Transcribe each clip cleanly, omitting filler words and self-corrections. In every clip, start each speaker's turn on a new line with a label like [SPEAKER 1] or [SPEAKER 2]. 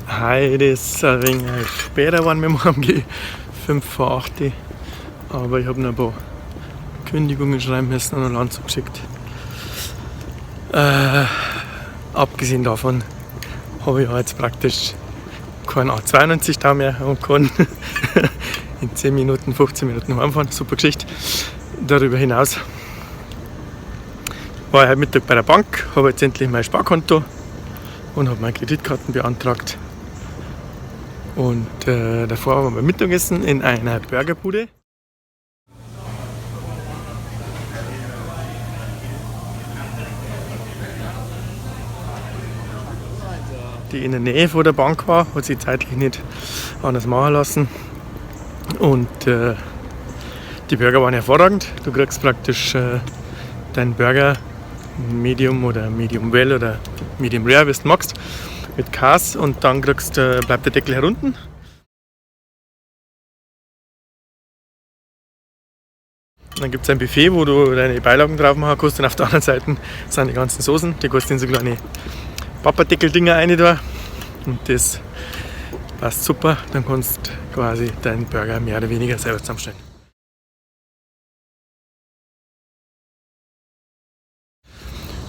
[SPEAKER 1] Heute ist es ein wenig später geworden mit dem Heimgehen, 5 vor 8. Aber ich habe noch ein paar Kündigungen schreiben müssen und einen Anzug geschickt. Abgesehen davon habe ich jetzt praktisch keinen A92 da mehr und kann in 10 Minuten, 15 Minuten heimfahren. Super Geschichte. Darüber hinaus war ich heute Mittag bei der Bank, habe jetzt endlich mein Sparkonto und habe meine Kreditkarten beantragt. Und davor waren wir beim Mittagessen in einer Burgerbude. Die in der Nähe von der Bank war, hat sich zeitlich nicht anders machen lassen. Und die Burger waren hervorragend. Du kriegst praktisch deinen Burger Medium oder Medium Well oder Medium Rare, wie du magst, mit Käse, und dann bleibt der Deckel herunten. Dann gibt's ein Buffet, wo du deine Beilagen drauf machen kannst, und auf der anderen Seite sind die ganzen Soßen. Die kannst du in so kleine Papadeckel-Dinger rein da. Und das passt super. Dann kannst du quasi deinen Burger mehr oder weniger selber zusammenstellen.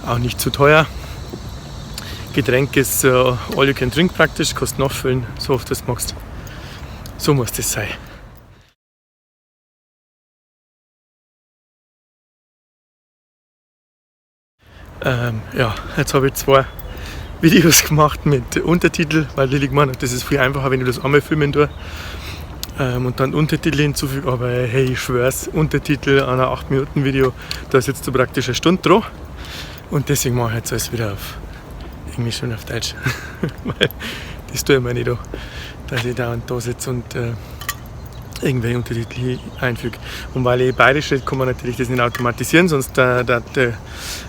[SPEAKER 1] Auch nicht zu teuer. Getränk ist all you can drink praktisch, kannst nachfüllen, so oft du es magst. So muss das sein. Jetzt habe ich 2 Videos gemacht mit Untertitel, weil ich gemeint habe, das ist viel einfacher, wenn ich das einmal filmen tue. Und dann Untertitel hinzufüge, aber hey, ich schwör's, Untertitel an einem 8-Minuten-Video, da sitzt du praktisch eine Stunde dran. Und deswegen mache ich jetzt alles wieder auf Englisch und auf Deutsch. Weil das tue ich mir nicht an, dass ich da und da sitze und irgendwelche Untertitel einfüge. Und weil ich bayerisch rede, kann man natürlich das nicht automatisieren, sonst darf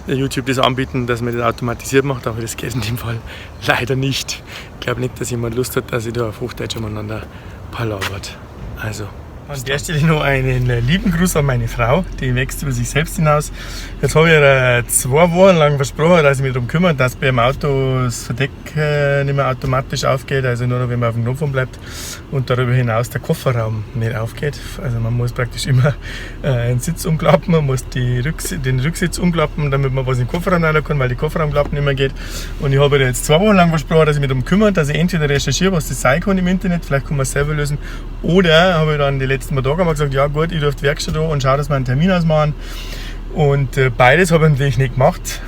[SPEAKER 1] YouTube das anbieten, dass man das automatisiert macht, aber das geht in dem Fall leider nicht. Ich glaube nicht, dass jemand Lust hat, dass ich da auf Hochdeutsch umeinander palabert. Also. An der Stelle noch einen lieben Gruß an meine Frau, die wächst über sich selbst hinaus. Jetzt habe ich ihr 2 Wochen lang versprochen, dass ich mich darum kümmere, dass beim Auto das Verdeck nicht mehr automatisch aufgeht, also nur noch, wenn man auf dem Knopf bleibt und darüber hinaus der Kofferraum nicht aufgeht. Also man muss praktisch immer einen Sitz umklappen, man muss den Rücksitz umklappen, damit man was in den Kofferraum rein kann, weil die Kofferraumklappe nicht mehr geht. Und ich habe ihr jetzt 2 Wochen lang versprochen, dass ich mich darum kümmere, dass ich entweder recherchiere, was das sein kann im Internet, vielleicht kann man es selber lösen, oder habe ich dann die letzten paar Tage mal gesagt, ja gut, ich rufe die Werkstatt an und schaue, dass wir einen Termin ausmachen. Und beides habe ich natürlich nicht gemacht,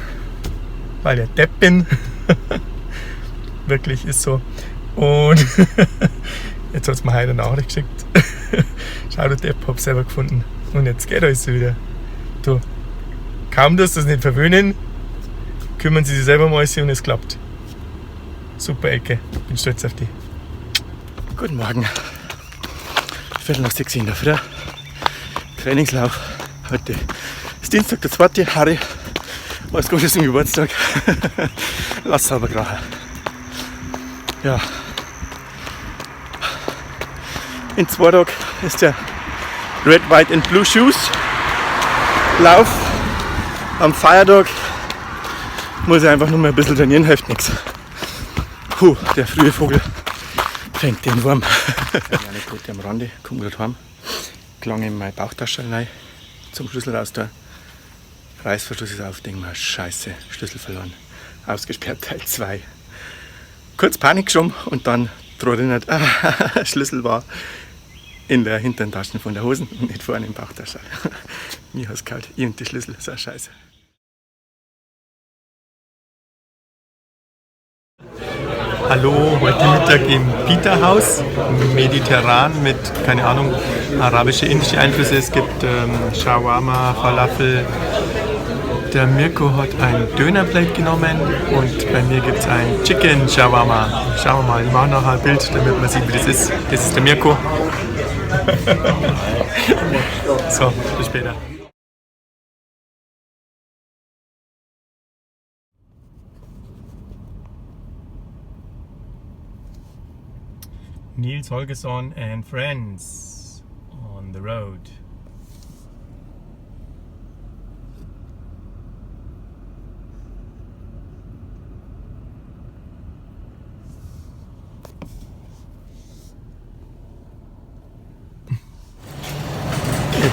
[SPEAKER 1] weil ich ein Depp bin. Wirklich, ist so. Und jetzt hat's mir heute eine Nachricht geschickt. Schau, du Depp, hab's selber gefunden. Und jetzt geht alles wieder. Du, kaum dass das nicht verwöhnen, kümmern sie sich selber um alles und es klappt. Super Ecke, bin stolz auf dich. Guten Morgen. 6:15 in der Früh. Trainingslauf. Heute ist Dienstag, der 2. Harry, alles Gute zum Geburtstag. Lass aber krachen. Ja. In 2 Tagen ist der Red, White and Blue Shoes Lauf. Am Feiertag muss ich einfach nur mal ein bisschen trainieren, hilft nix. Puh, der frühe Vogel fängt den Wurm. Eine Anekdote am Rande, komm grad heim, klang in meine Bauchtasche rein, zum Schlüssel raus da. Reißverschluss ist auf, denk mir, scheiße, Schlüssel verloren. Ausgesperrt Teil 2. Kurz Panik geschoben und dann droht erinnert, ah, Schlüssel war in der hinteren Tasche von der Hosen und nicht vorne im Bauchtasche. Mir hat's gehauen, ich und die Schlüssel, so eine Scheiße. Hallo, heute Mittag im Pita-Haus, mediterran mit, keine Ahnung, arabische, indische Einflüsse. Es gibt Shawarma, Falafel. Der Mirko hat ein Dönerplate genommen und bei mir gibt's ein Chicken Shawarma. Schauen wir mal, ich mache nachher ein Bild, damit man sieht, wie das ist. Das ist der Mirko. So, bis später. Nils Holgersson and friends on the road.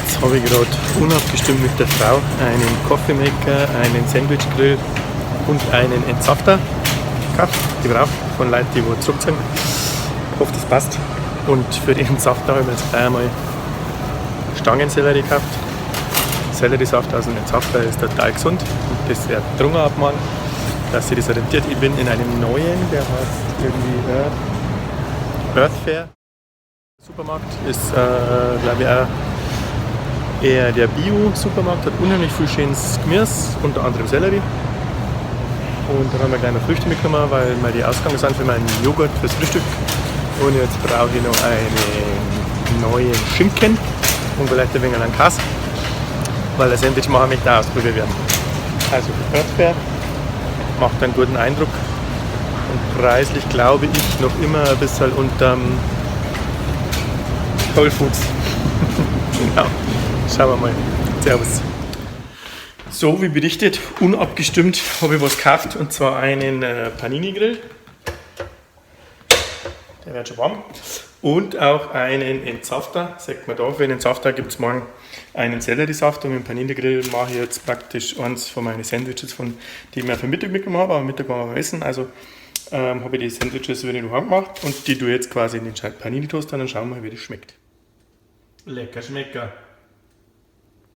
[SPEAKER 1] Jetzt habe ich gerade unabgestimmt mit der Frau einen Coffee Maker, einen Sandwich Grill und einen Entsafter gekauft, gebraucht von Leuten, die wo zurückziehen. Ich hoffe, das passt. Und für den Entsafter habe ich mir jetzt gleich einmal Stangensellerie gekauft. Selleriesaft aus dem Entsafter ist total gesund und das wird drungen ab morgen, dass sich das rentiert. Ich bin in einem neuen, der heißt irgendwie Earth Fare Supermarkt. Ist, glaube ich, auch eher der Bio-Supermarkt, hat unheimlich viel schönes Gemüse, unter anderem Sellerie. Und dann haben wir gleich noch Früchte mitgenommen, weil mir die ausgegangen sind für meinen Joghurt fürs Frühstück. Und jetzt brauche ich noch einen neuen Schinken und vielleicht ein wenig einen Käse, weil ein Sandwich machen möchte auch ausprobiert werden. Also Earth Fare macht einen guten Eindruck und preislich, glaube ich, noch immer ein bisschen unterm Whole Foods. Genau. Schauen wir mal. Servus. So, wie berichtet, unabgestimmt habe ich was gekauft, und zwar einen Panini-Grill. Der wird schon warm. Und auch einen Entsafter. Sagt man da, für den Entsafter gibt es morgen einen Selleriesaft und mit dem Panini-Grill mache ich jetzt praktisch eins von meinen Sandwiches, die ich mir für Mittag mitgenommen habe. Aber Mittag waren wir essen, also habe ich die Sandwiches wieder daheim gemacht und die tue ich jetzt quasi in den Panini-Toaster und dann schauen wir mal, wie das schmeckt. Lecker Schmecker.